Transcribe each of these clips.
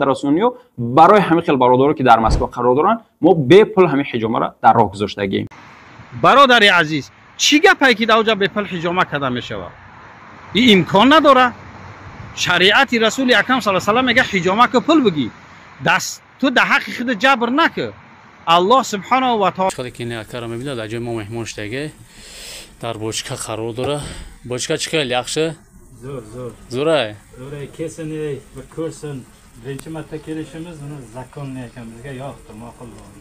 Хизматрасониҳо барои ҳамин хел бародаро, ки дар Москва қарор доранд, мо бепул ҳамин ҳиҷомаро дар роҳ гузоштагием. Бародари азиз, чӣ гапае, ки дар оҷа бепул ҳиҷома карда мешавад? Ин имкон надорад. Шариати Расули Акрам сал салам мега: ҳиҷома ки, пул бигӣ. Даст ту дар ҳаққи худ ҷабр накӣ. Аллоҳ субҳанаҳу ва таола. Хеле ки акара мебинад, дар ҷои мо меҳмон шудаге, дар бочка қарор дора. Бочка чӣ хел, яхши? Zo'r, zo'r. Zo'ray. Zo'r, kelsin bir ko'rsin. Birinchi marta kelishimiz, uni законный ekan, bizga yoqdi, ma'qul bo'ldi.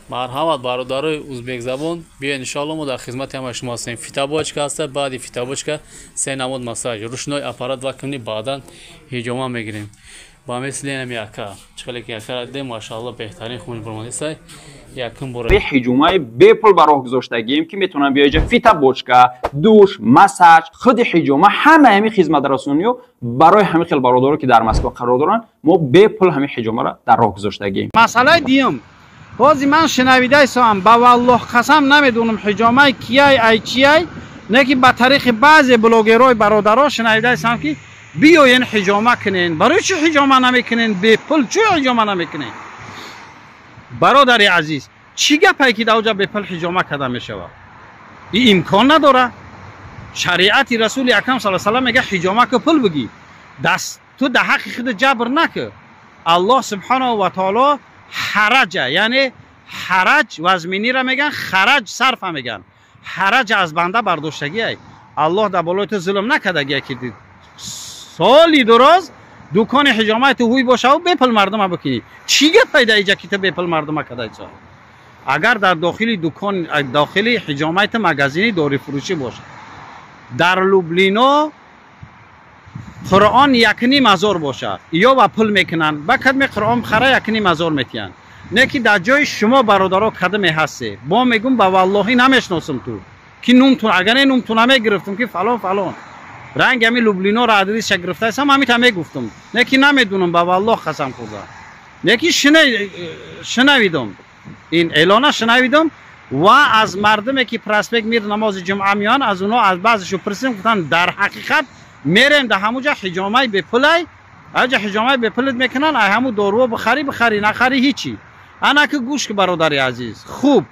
Марҳамат, бародарои узбекзабон, биёед, иншоалло, мо дар хизмати ҳамаи шумо ҳастем. Фитобочка ҳаста, баъди фитобочка се намуд массаж, ручной аппарат вакуумный, баъдан ҳиҷома мегирем. Ба мисли ҳами ака, чӣ хеле ки акара дидем, машаалло, беҳтарин хунҷ бурмонисай якум бора. Ҳиҷумаи бепул ба роҳ гузоштагием, ки метавонанд биёиҷа: фитобочка, душ, массаж, худи ҳиҷома, ҳамаи ҳамин хизматрасониҳо барои ҳамин хел бародаро, ки дар Москва қарор доранд, мо бепул ҳамин ҳиҷомаро дар роҳ гузоштагием. Масъалаи дуюм, ҳозир ман шунавидаисоам, ба валлоҳ қасам, намедонам ҳиҷомаи кияй, ай чияй, не ки ба тариқи баъзе блогерҳои бародаро шунавидаисам, ки биёен, ҳиҷома кунен. Барои чӣ ҳиҷома намекунен бепул? Чӣ ҳиҷома намекунен? Бародари азиз, чӣ гапае, ки дар оҷа бепул ҳиҷома карда мешавад? Ин имкон надорад. Шариати Расули Акрам сал салам мега: ҳиҷома ки, пул бигӣ. Даст ту дар ҳаққи худ ҷабр накӣ. Аллоҳ субҳанаҳу ва таоло ҳараҷа, яъне ҳараҷ вазминира меган, хараҷ сарфа меган, ҳараҷ аз банда бардоштагиай. Аллоҳ дар болои ту зулм накардагия, ки соли дуроз дукони ҳиҷомаи ту ҳуй бошаву бепул мардума бикунӣ. Чӣ гапай дар иҷа, ки ту бепул мардума кадаи? Агар дар дохили дукон, дохили ҳиҷомаи ту магазини дорифурӯшӣ бошад, дар Люблино Қуръон 1,5 ҳазор бошад, ё ба пул мекунанд, ба кадме Қуръон хара, 1,5 ҳазор метиҳанд. Не ки дар ҷои шумо, бародаро, кадме ҳасте, бо мегум, ба валлоҳӣ намешиносам ту ки нумтун, агар не, нумту намегирифтум, ки фалон фалон ранг ҳами Люблиноро адресша гирифтаистам, ҳамита мегуфтум. Не ки намедунам, ба валлоҳ қасам хӯрда, не ки шунавидум, ин эълона шунавидум ва аз мардуме, ки проспект Мир намози ҷумъа меоянд, аз онҳо, аз баъзешу пурсидем, гуфтанд: дар ҳақиқат мерем, дар ҳамуҷа ҳиҷомаи бепулай, аҷа ҳиҷомаи бепулит мекунанд, ай ҳаму доруо бихарӣ, бихарӣ, нахарӣ, ҳичи. Ана ки гӯш ки, бародари азиз, хуб,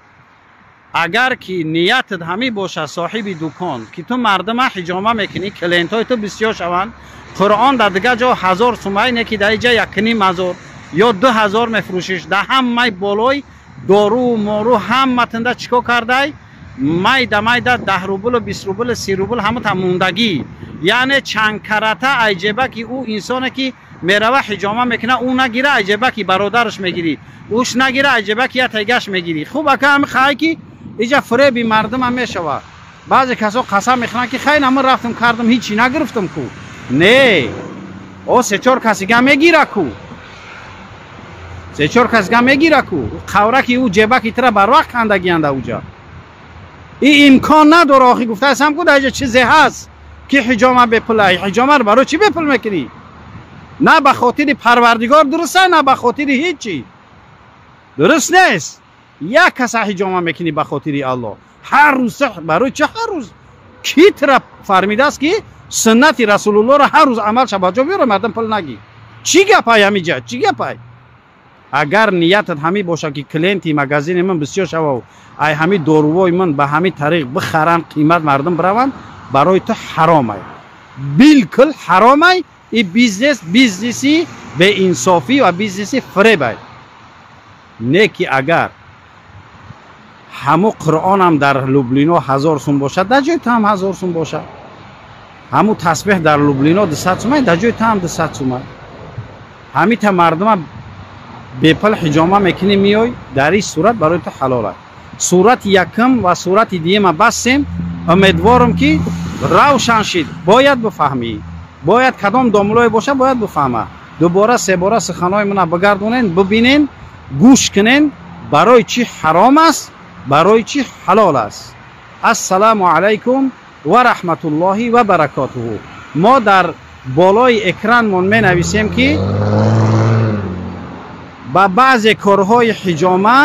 агар ки ниятат ҳамин бошад, соҳиби дукон, ки ту мардума ҳиҷома мекунӣ, клиентҳои ту бисёр шаванд, Қуръон дар дигар ҷо 1000 сумай, не ки дар иҷа 1,5 ҳазор ё 2000 мефурӯшиш, дар ҳамаи болои дору мору ҳаматында чӣ кор кардай? Майда майда 10 рублу, 20 рублу, 30 рубл ҳамата мондагӣ, яъне чандкарата айҷеба ки ӯ инсоне, ки мерава, ҳиҷома мекуна, ӯ нагира, айҷеба ки бародараш мегирӣ, ӯш нагира, айҷеба ки ятайгаш мегирӣ. Хуб, ака, ҳами хай, ки иҷа фиреби мардумам мешавад. Баъзе касо қасам мехӯранд, ки хай, намн рафтам, кардам, ҳичи нагирифтам ку. Не, о сечор касига мегира ку, сечор касига мегира ку, қавраки ӯ ҷебаки тира барвақт кандагианда уҷа. Ин имкон надора. Охи, гуфтаастам ку, дар иҷа чизе ҳаст, ки ҳиҷома бепула. Ҳиҷомаро барои чӣ бепул мекунӣ? На ба хотири Парвардигор дуруста, на ба хотири ҳичи дуруст нест. Як каса ҳиҷома мекунӣ ба хотири Аллоҳ ҳар рӯз. Барои чӣ ҳар рӯз? Ки тира фармидааст, ки суннати Расулуллоҳро ҳар рӯз амалша ба ҷо биёра, мардум пул нагӣ? Чӣ гапай ҳамиҷа, чӣ гапай? Агар ниятат ҳамин бошад, ки клиенти магазини ман бисёр шавав, ай ҳами дорувои ман ба ҳамин тариқ бихаранд, қимат мардум бираванд, барои ту ҳаромай, билкул ҳаромай. И бизнес бизнеси беинсофӣ ва бизнеси фиребай. Не ки агар ҳаму Қуръонам дар Люблино 1000 сум бошад, дар ҷои ту ҳам 1000 сум бошад, ҳаму тасбеҳ дар Люблино 200 сумай, дар ҷои ту ҳам 200 сумай, ҳамита мардума бепул ҳиҷома мекунӣ, меёй, дар ин сурат барои ту ҳалол аст. Сурати якум ва сурати дуюма бастем. Умедворам, ки равшан шид. Бояд бифаҳмӣ, бояд кадом домулое бошад, бояд бифаҳма. Дубора, себора суханҳои мана бигардонен, бибинен, гӯш кунен, барои чӣ ҳаром аст, барои чӣ ҳалол аст. Ассалому алайкум ва раҳматуллоҳи ва баракотуҳу. Мо дар болои экранмон менависем, ки ба баъзе корҳои ҳиҷома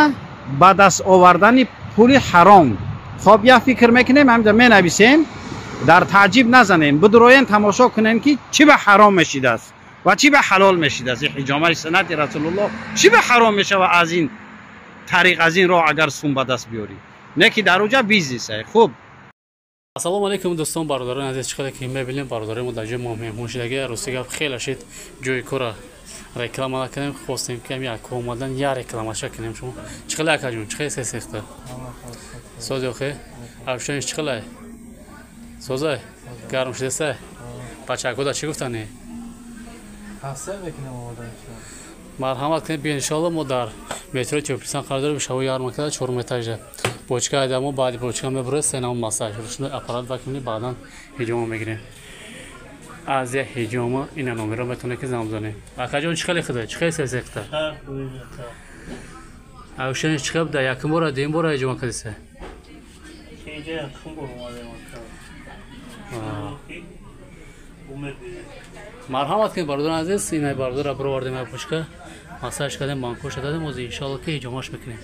ба даст овардани пули ҳаром. Хоб, як фикр мекунем, ҳаминҷа менависем, дар таъҷиб назанем, бидуроен, тамошо кунем, ки чӣ ба ҳаром мешидааст. Ва чӣ ба ҳалол мешид аз ин ҳиҷомаи суннати Расулуллоҳ, чӣ ба ҳаром мешава аз ин тариқ, аз ин роҳ агар сум ба даст биёрӣ? Не ки дар уҷа бизнесае. Хуб. Ассалому алайкум, дӯстон, бародарони азиз. Чӣ қадар ки мебинем, бародарои мо дар ҷои мо меҳмон шудаги. Рости гап, хеле шид ҷои кора реклама накардем. Хостем ки як омадан я рекламаша кунем. Шумо чӣ қадар, акаҷон, чӣ қадар сесехта сози охе абшониш чӣ қалай созай гарм шудасай? Бачакода чӣ гуфтани? Марҳамат кунед, биё, иншоалло. Мо дар метрои Тёплый Сад қарор дорем, шаво ярмаркада, чорум этажа. Бочка айдамо, баъди бочка мебурад се намуд массаж, ручной аппарат вакуумный, баъдан ҳиҷома мегирем. Аз я ҳиҷома ина номеро метавонед ки занг бизанед. Акаҷон, чӣ хеле худа, чӣ хеле сесехта авшаниш чӣ хел буда? Якум бора, дуюм бора ҳиҷома кардиса? Марҳамат кунед, бародарони азиз. Ина бародара бировардем, я бочка массаж кардем, банкоша дадем, ози иншоалло ки ҳиҷомаш мекунем.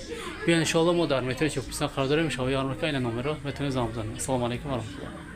Биё, иншоалло, мо дар метрои Тёплый Сад қарор дорем, шаво ярмарка. Ина номеро метавонед занг бизанед. Ассалому алайкум ва раҳматуллоҳ.